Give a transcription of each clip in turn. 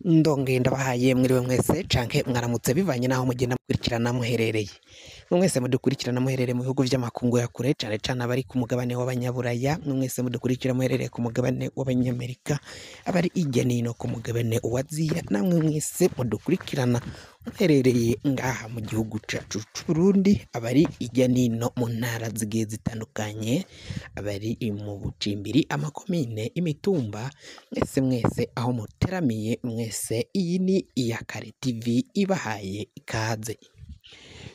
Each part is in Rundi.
Ndongeye ndabahaye mwiriwe mwese canke mwaramutse bivanye naho mugenda mukurikirana muherereye. Mwese mudukurikirana muherereye mu bihugu vy'amakungu ya kure, cane cane abari ku mugabane w'abanyaburaya, mwese mudukurikira muherereye ku mugabane w'abanyamerika, abari hirya nino ku mugabane wa Aziya, namwe mwese mudukurikirana muherereye ngaha mu gihugu cacu c'Uburundi, abari hirya nino mu ntara zigiye zitandukanye, abari mu bucimbiri, amakomine, imitumba, mwese mwese aho muteramiye mwese, iyi ni Iyakare TV ibahaye ikaze.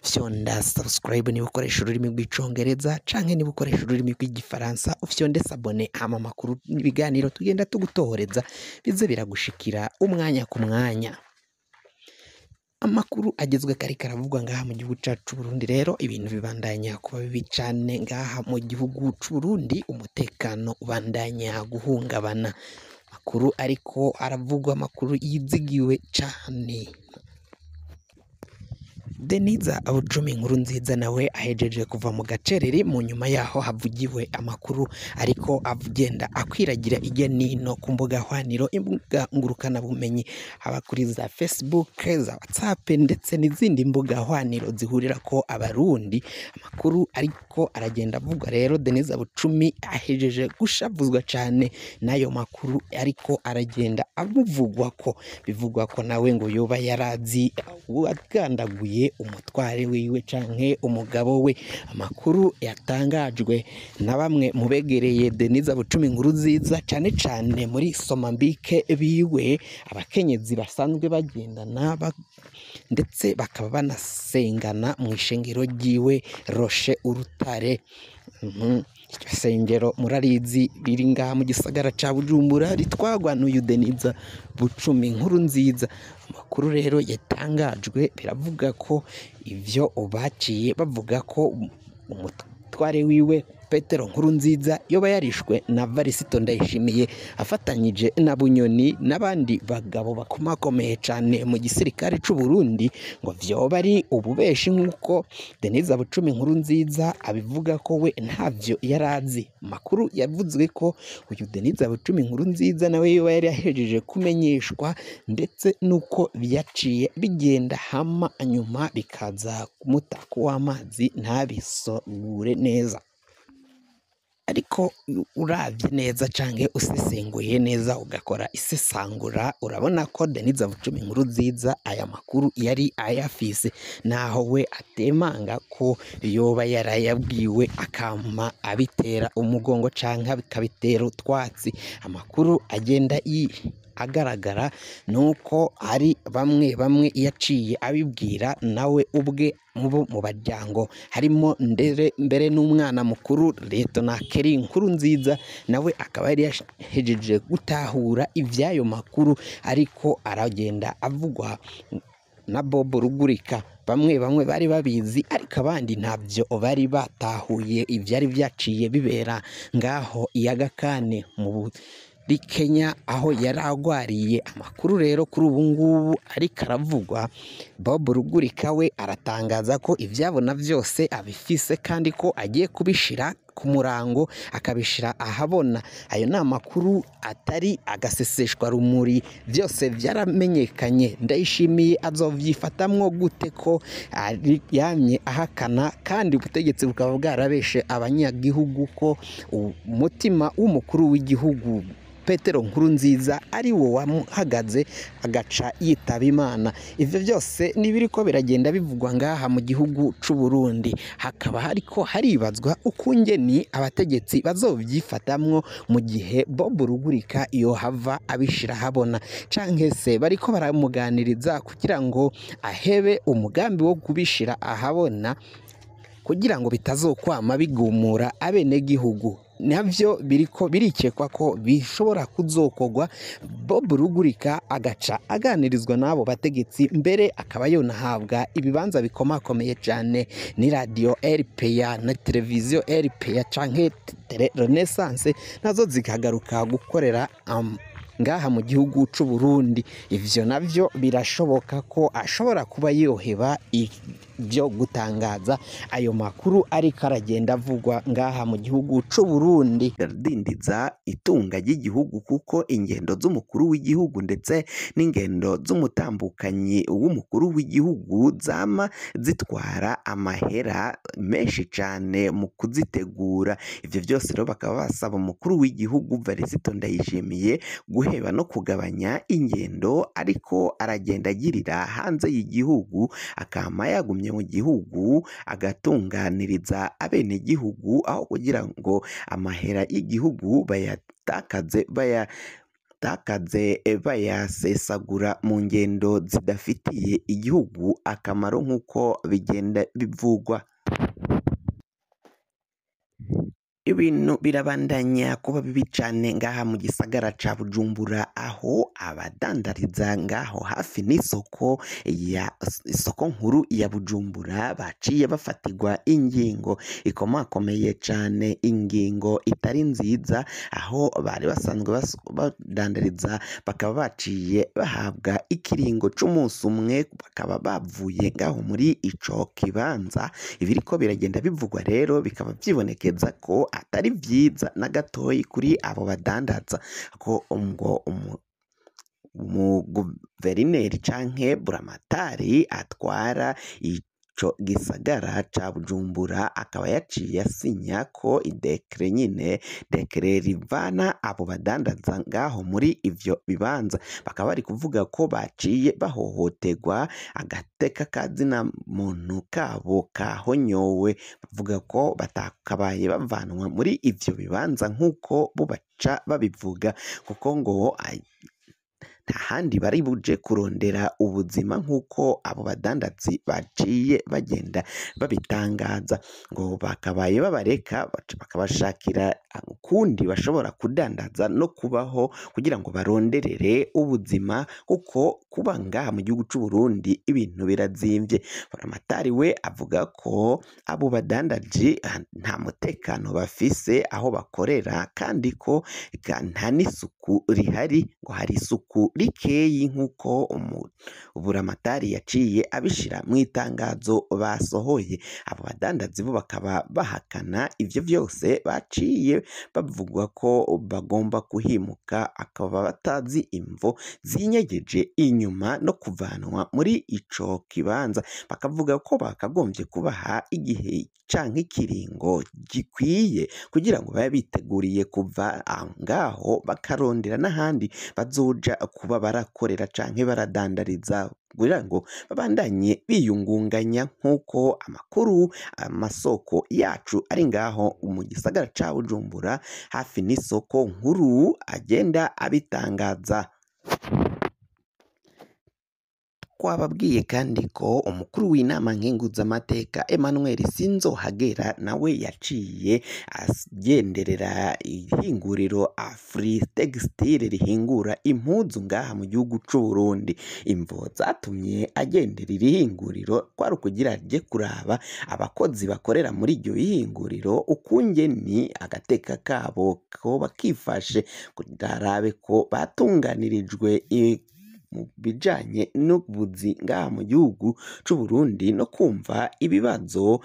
Fyonda subscribe niba ukoresha ururimi rw'icongereza canke niba ukoresha ururimi rw'igifaransa, ufyonde s'abonner, hama amakuru n'ibiganiro tugenda tugutohoreza bize biragushikira umwanya ku mwanya. Amakuru agezwe kariko aravugwa ngaha mu gihugu cacu c'Uburundi rero, ibintu bibandanya kuba bibi cane ngaha mu gihugu c'Uburundi, umutekano ubandanya guhungabana. Amakuru ariko aravugwa, amakuru yizigiwe cane. Deniza Bucumi Nkurunziza nawe ahejeje kuva mu gacerere, mu nyuma yaho havugiwe amakuru ariko agenda akwiragira irya nino ku mbuga hwaniro, imbuga ngurukana bumenyi, haba kuri za Facebook, za WhatsApp ndetse n'izindi mbuga hwaniro zihurirako abarundi. Amakuru ariko aragenda avugwa rero, Deniza Bucumi ahejeje gushavuzwa cane n'ayo makuru ariko aragenda amuvugwako, bivugwa ko nawe ngo yoba yarazi uwagandaguye umutware wiwe canke umugabo we. Amakuru yatangajwe na bamwe mu begereye Deniza Bucumi Nkurunziza, cane cane muri Somambike biwe, abakenyezi basanzwe bagendana ndetse bakaba banasengana mu ishengero ryiwe Roche Urutare. Iryo sengero murarizi riri ngaha mu gisagara ca Bujumbura, ritwagwa n'uyu Deniza Bucumi Nkurunziza. Amakuru rero yatangajwe biravuga ko ivyo baciye bavuga ko umutware wiwe Petero Nkurunziza yoba yarishwe na Varisito Ndayishimiye afatanyije na Bunyoni n'abandi bagabo bakomakomeye cane mu gisirikare c'u Burundi, ngo vyoba ari ububeshi nk'uko Deniza Bucumi Nkurunziza abivuga ko we ntavyo yarazi. Amakuru yavuzwe ko uyu Deniza Bucumi Nkurunziza nawe yoba yari yahejeje kumenyeshwa, ndetse nuko vyaciye bigenda hama nyuma bikaza kumutako w'amazi ntabisogure neza. Ariko uravye neza canke usesenguye neza ugakora isesangura, urabona ko Deniza Bucumi Nkurunziza aya makuru yari ayafise, naho we atemanga ko yoba yarayabwiwe akama abitera umugongo canke akabitera utwatsi. Amakuru agenda agaragara nuko hari bamwe bamwe yaciye abibwira nawe ubwe mubo mu baryango, harimo mbere n'umwana mukuru Liyetona Kelly Nkurunziza, nawe akaba yari yahejeje gutahura ivy'ayo makuru ariko aragenda avugwa na Bob Rugurika. Bamwe bamwe bari babizi ariko abandi ntavyo bari batahuye ivyari vyaciye bibera ngaho iyagakane mu Kenya aho yari agwariye. Amakuru rero kuri ubu ngubu ariko aravugwa, Bob Rugurika we aratangaza ko ivyabona vyose abifise kandi ko agiye kubishira ku murango akabishira ahabona. Ayo ni amakuru atari agaseseshwa rumuri, vyose vyaramenyekanye. Ndayishimiye azovyifatamwo gute ko yamye ahakana kandi ubutegetsi bukaba bwarabeshe abanyagihugu ko umutima w'umukuru w'igihugu Petero Nkurunziza ari wo wamuhagaze agaca yitaba Imana. Ivyo vyose nibiriko biragenda bivugwa ngaha mu gihugu c'u Burundi, hakaba hariko haribazwa ukungeni abategetsi bazovyifatamwo mu gihe Bob Rugurika yohava abishira habona, canke se bariko baramuganiriza kugira ngo ahebe umugambi wo kubishira ahabona kugira ngo bitazokwama bigumura abenegihugu. Navyo biriko birikekwa ko bishobora kuzokogwa, Bob Rugurika agaca aganirizwa n'abo bategetsi, mbere akaba yonahabwa ibibanza bikomakomeye cane ni radio RPA na televiziyo RPA canke Tele Renaissance, nazo zikagaruka gukorera ngaha mu gihugu c'u Burundi. Ivyo navyo birashoboka ko ashobora kuba yoheba vyo gutangaza ayo makuru ariko aragenda avugwa ngaha mu gihugu c'u Burundi. Biradindiza itunga ry'igihugu kuko ingendo z'umukuru w'igihugu ndetse n'ingendo z'umutambukanyi w'umukuru w'igihugu zama zitwara amahera menshi cane mu kuzitegura. Ivyo vyose rero bakaba basaba umukuru w'igihugu Varisito Ndayishimiye guheba no kugabanya ingendo ariko aragenda agirira hanze y'igihugu, akama yagumye mu gihugu agatunganiriza abenegihugu aho kugira ngo amahera y'igihugu bayatakaze bayasesagura mu ngendo zidafitiye igihugu akamaro nk'uko bigenda bivugwa. Ibintu birabandanya kuba bibi cane ngaha mu gisagara ca Bujumbura, aho abadandariza ngaho hafi n'isoko ya isoko nkuru ya Bujumbura baciye bafatirwa ingingo ikomakomeye cane, ingingo itari nziza, aho bari basanzwe badandariza bakaba baciye bahabwa ikiringo c'umunsi umwe, bakaba bavuye ngaho muri ico kibanza. Ibiriko biragenda bivugwa rero bikaba vyibonekeza ko atari vyiza na gatoyi kuri abo badandaza, ko ngo umuguverineri canke buramatari atwara ico gisagara ca Bujumbura akaba yaciye asinya ko idekre nyine dekre rivana abo badandaza ngaho muri ivyo bibanza. Bakaba bari kuvuga ko baciye bahohoterwa, agateka kazina muntu kabo kahonyowe, bavuga ko batakabaye bavanwa muri ivyo bibanza nk'uko bo baca babivuga, kuko ngo nta handi bari buje kurondera ubuzima nk'uko abo badandazi baciye bagenda babitangaza. Ngo bakabaye babareka bakabashakira ukundi bashobora kudandaza no kubaho kugira ngo baronderere ubuzima, kuko kuba ngaha mu gihugu c'u Burundi ibintu birazimvye. Buramatari we avuga ko abo badandaji nta mutekano bafise aho bakorera, kandi ko nta n'isuku rihari, ngo hari isuku rikeyi nk'uko buramatari yaciye abishira mu itangazo basohoye. Abo badandazi bo bakaba bahakana ivyo vyose baciye bavuga ko bagomba kuhimuka, akaba batazi imvo zinyegeje inyuma no kuvanwa muri ico kibanza. Bakavuga ko bakagombye kubaha igihe canke ikiringo gikwiye kugira ngo babe biteguriye kuva ngaho bakarondera n'ahandi bazoja kuba barakorera canke baradandariza, kugira ngo babandanye biyungunganya nk'uko amakuru amasoko yacu ari ngaho mu gisagara ca Bujumbura hafi n'isoko nkuru agenda abitangaza. Twababwiye kandi ko umukuru w'inama nkenguzamateka Emmanuel Sinzohagera nawe yaciye agenderera ihinguriro Afritextile rihingura impuzu ngaha mu gihugu c'u Burundi. Imvo zatumye agendera iri hinguriro kwari ukugira aje kuraba abakozi bakorera muri iryo hinguriro ukungeni agateka kabo ko bakifashe, kugira arabe ko batunganirijwe mu bijanye n'ubuzi ngaha mu gihugu c'u Burundi, no kumva ibibazo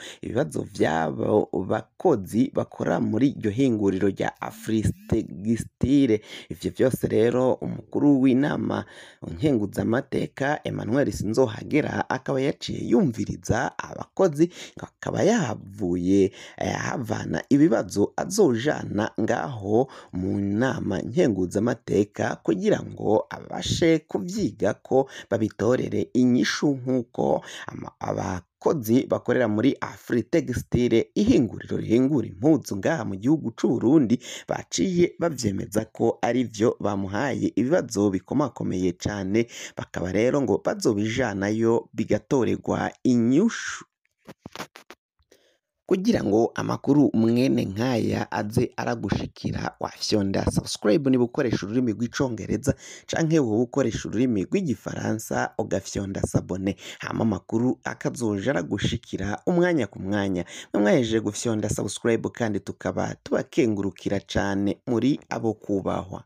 vy'abo bakozi bakora muri iryo hinguriro rya Afritextile. Ivyo vyose rero umukuru w'inama nkenguzamateka Emmanuel Sinzohagera akaba yaciye yumviriza abakozi, akaba yahavuye ahavana ibibazo azojana ngaho mu nama nkenguzamateka kugira ngo abashe kuvyiga ko babitorere inyishu nk'uko abakozi bakorera muri Afritextile ihinguriro rihingura impuzu ngaha mu gihugu c'u Burundi baciye bavyemeza ko ari vyo bamuhaye ibibazo bikomakomeye cane, bakaba rero ngo bazobijanayo bigatorerwa inyishu. Kugira ngo amakuru mwene nkaya aze aragushikira, wafyonda subscribe niba ukoresha ururimi rw'icongereza canke wowe ukoresha ururimi rw'igifaransa ugafyonda sabone, hama amakuru akazoja aragushikira umwanya ku mwanya. Mwahejeje gufyonda subscribe kandi tukaba tubakengurukira cane muri abo kubahwa.